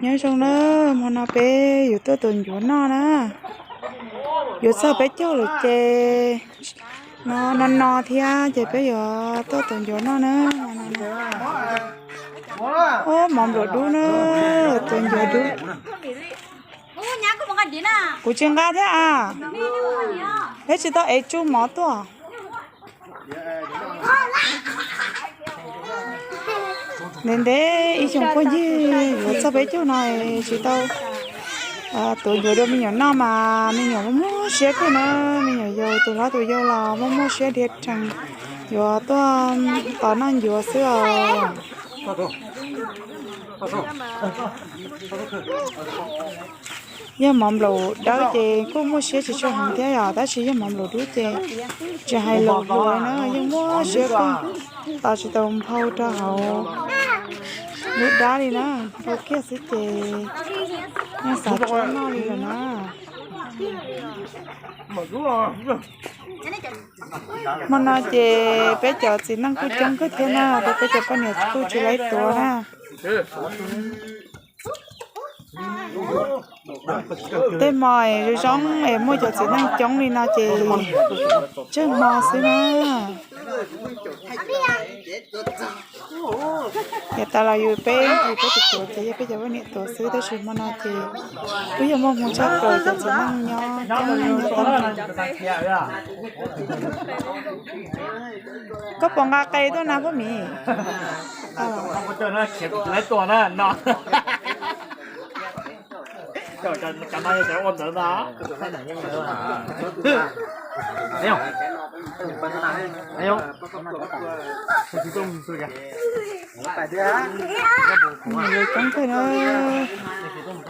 Nyob zoo na, hmo no peb yuav tuaj tua ncuav noj na. Yuav txog peb caug lawm ces no no no thiab ces peb yuav tuaj tua ncuav noj na. Ub, mov nplaum dub na, tua ncuav dub. Kuv tsis nqa thiab a. Peb tsis tau ev tsuj mov tuaj. Ntev ntev ib xyoos phooj ywg yuav txog peb caug no tsis tau tuav ncuav dua me nyuam noj mas me nyuam muaj muaj siab kawg na. Me nyuam yaus tus hlob tus yau los muaj muaj siab dhia rhees, yuav tuaj tos noj ncuav xwb os. Yog mov nplaum dawb ces kuj muaj siab tsis tshua heev thiab yom, tab sis yog mov nplaum dub ces tsis hais lus yuav na yeej muaj siab kawg. Tos tsis tau nphau rau hauv lub dab li na, nphau kiag xwb ces yeej xav tsuab noj li lawm na. Hmo no ces peb cov txiv neej kuj coob kawg thiab na, rau peb cov poj niam kuj tsis laib tuav na. Tej hmo zoo zoo es muaj cov txiv neej coob li no ces tsawg hmo xwb na. Yav tas los yus peb yus peb tus tuav ces yog peb cov poj niam tuav xwb, tab sis hmo no ces kuj yog muaj hmoo tshaj plaws cov txiv neej nyob coob nyob tag nrho. Koj puas nqa qe tuaj na poj miv? Coob kawg na.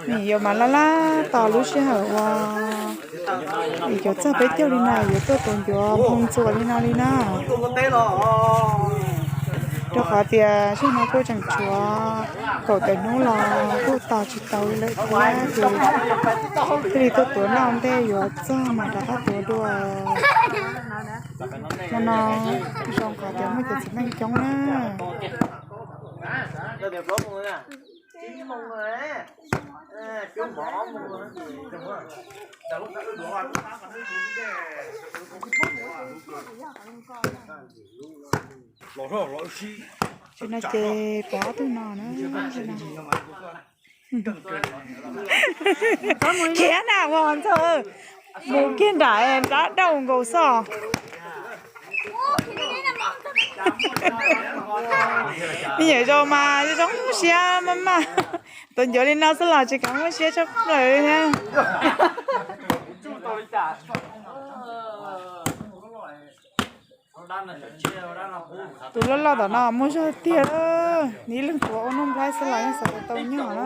Nws yuav mas laj laj tos lub sij hawm uas nws yuav txog peb caug li no yuav tuaj tua ncuav hmoo ntxuam li no li na. Rau qhov tias zaum no kuj tseem tshuav kaum tawm hnub los kuj tos tsis tau li lawm thiab ces thiaj li tuaj tuav noj ntej yuav txog mas rov qab tuav dua. Hmo no zoo qhov tias muaj cov txiv neej coob na. Tsis no ces pov ob tug no na. Khiav na ua ntxawg, mus kiag nram nrab dauj nkaus xwb. Me nyuam yaus mas zoo siab maj maj, tus ncuav li no xwb los tsis kam muaj siab tshaj plaws li thiab. Tus loj loj tom no muaj zog tiag, ib leeg tuav ua nuj nplhaib xwb los yeej xav tau nyob na.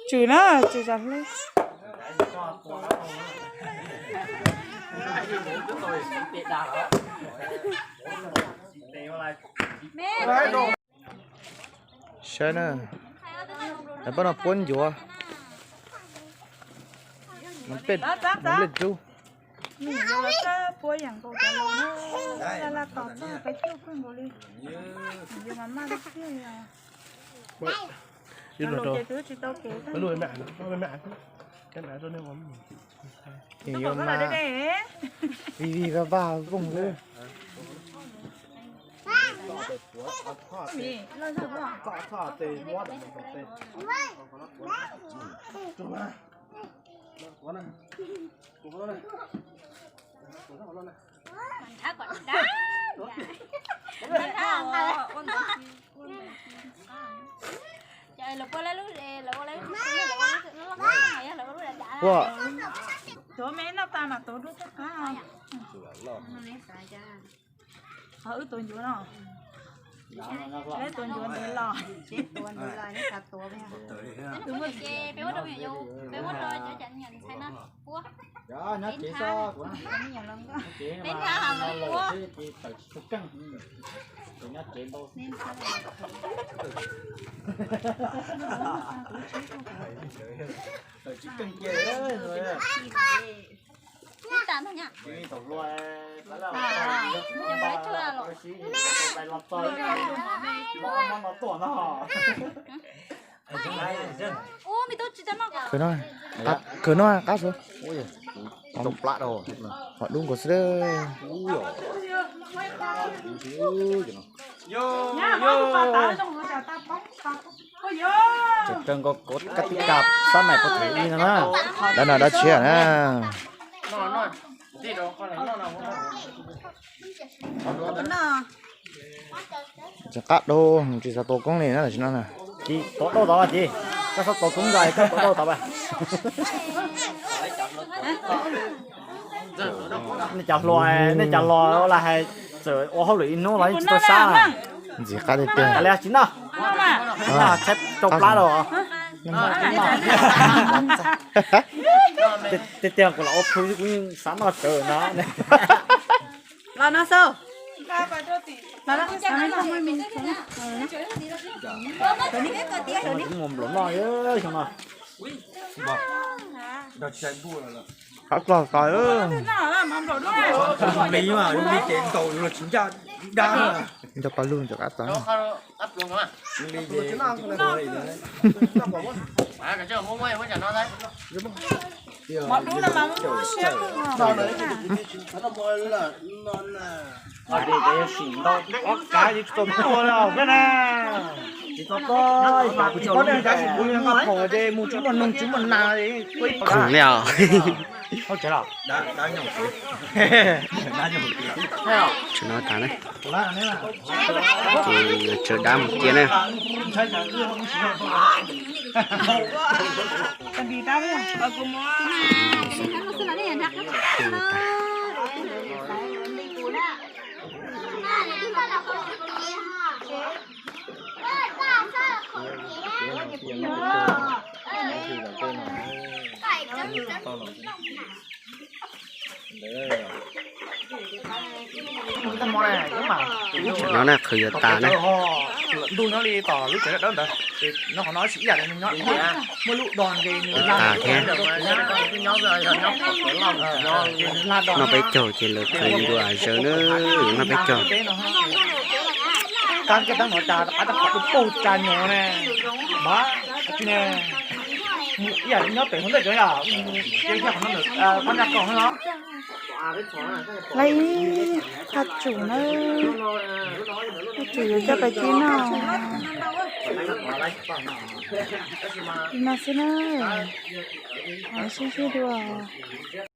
Tswm na, tswm zam hle. Saib na, pab no puab ncuav, nplej rub. Yuav mas vij vij vaj vaj vooj xwb. Ua, tuav me noj tas mas tuav dua txoj kab. Ho wb tuav ncuav no. Lawv tuav ncuav ntawd los, ces tuav ntawd los, xav tuav. Tus muaj ces peb muab rau me nyuam yau, peb muab rau cov cov niam ntxhais no puab. Nyob tsev xwb, peb nyob hauv los puab. Tawm tsis tau keej, nyob tsev ntau. Tawm tsis keej kiag. Khwv no, khwv no qab xwb. Qhov dub nkaus xwb. Tseem raws nkaus koj kab tib kab xab mais puag thaum ib no na. Dab no dab tsi na. Tseem qab dau, tsis xav tua koob li na tam sim no na. Ces tua dau tod ces, koj xav tua koob nkaus koj tua dau tod. Nej cov hluas, nej cov hluas ua li hais txawm ua hauj lwm ib hnub los yeej tsis tau sab. Ntxim qab tiag tiag. Kav liam tsis noj. Tshaib rau plab los. Tiag tiag kuv los ua phu kuv yeej xav noj tsawv no. Los no xwb. Kuv mus nplaum noj xyoo no. Qab txog tas. Li li ces ntaus los tsis ncaj dab. Nco pa lug nco qab txog. Khoom li os. Tsis no tas na. Ces yuav tsawv dab mus cia na. No na, qhwv yuav tas na. Tas thiab. Noj peb caug ces lawv qhwv ncuav zawv na, yuav noj peb caug. Lawv ib thaj tsum na, thaj tsum yuav coj pais ci noj. Li no xwb na, sib sib dua.